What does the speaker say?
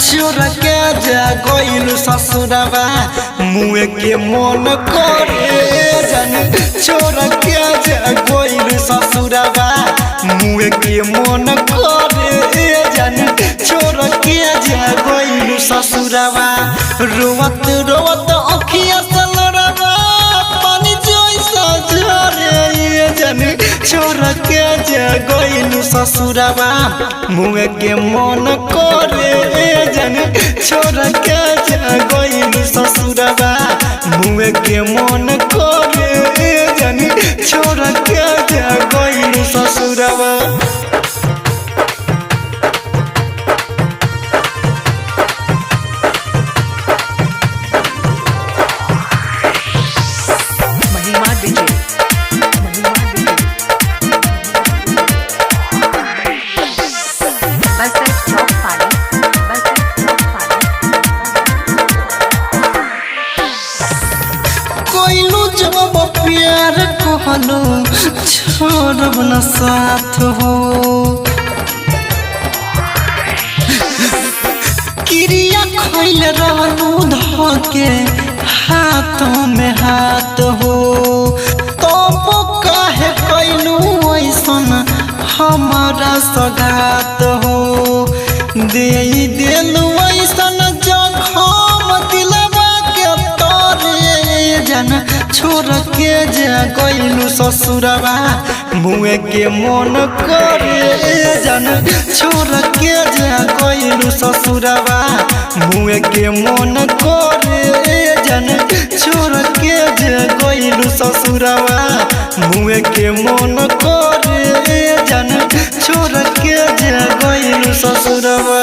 छोड़ के जा गइलू ससुरवा मुँह के मन करे जान छोड़ के जा गइलू ससुरवा मुँह के मन करे जान छोड़ के जा गइलू ससुरवा रोवत रोवत अखिया से लोरवा पानी जैसा झरे जान छोड़ के जा गइलू ससुरवा मुँह के मन करे जान छोड़ के जा गइलू ससुरवा मुँह के मन करे जान छोड़ के जा गइलू ससुरवा। Mahima DJ, Mahima DJ. Basar Chowk Pali, Basar Chowk Pali. कोइलू जब प्यार कहलू छोड़ब न साथ हो क्रिया खैल रहलू धके हाथों में हाथ हो तब काहे कैलू ऐसन हमारा सगात हो दे देलू ऐसन जखम दिलवा के तोरे जान छोड़ के जा गइलू ससुरवा मुँह के मन करे जान छोड़ के जा गइलू ससुरवा मुँह के मन करे जान छोड़ के जा गइलू ससुरवा मुँह के मन करे जान छोड़ के जा गइलू ससुरवा।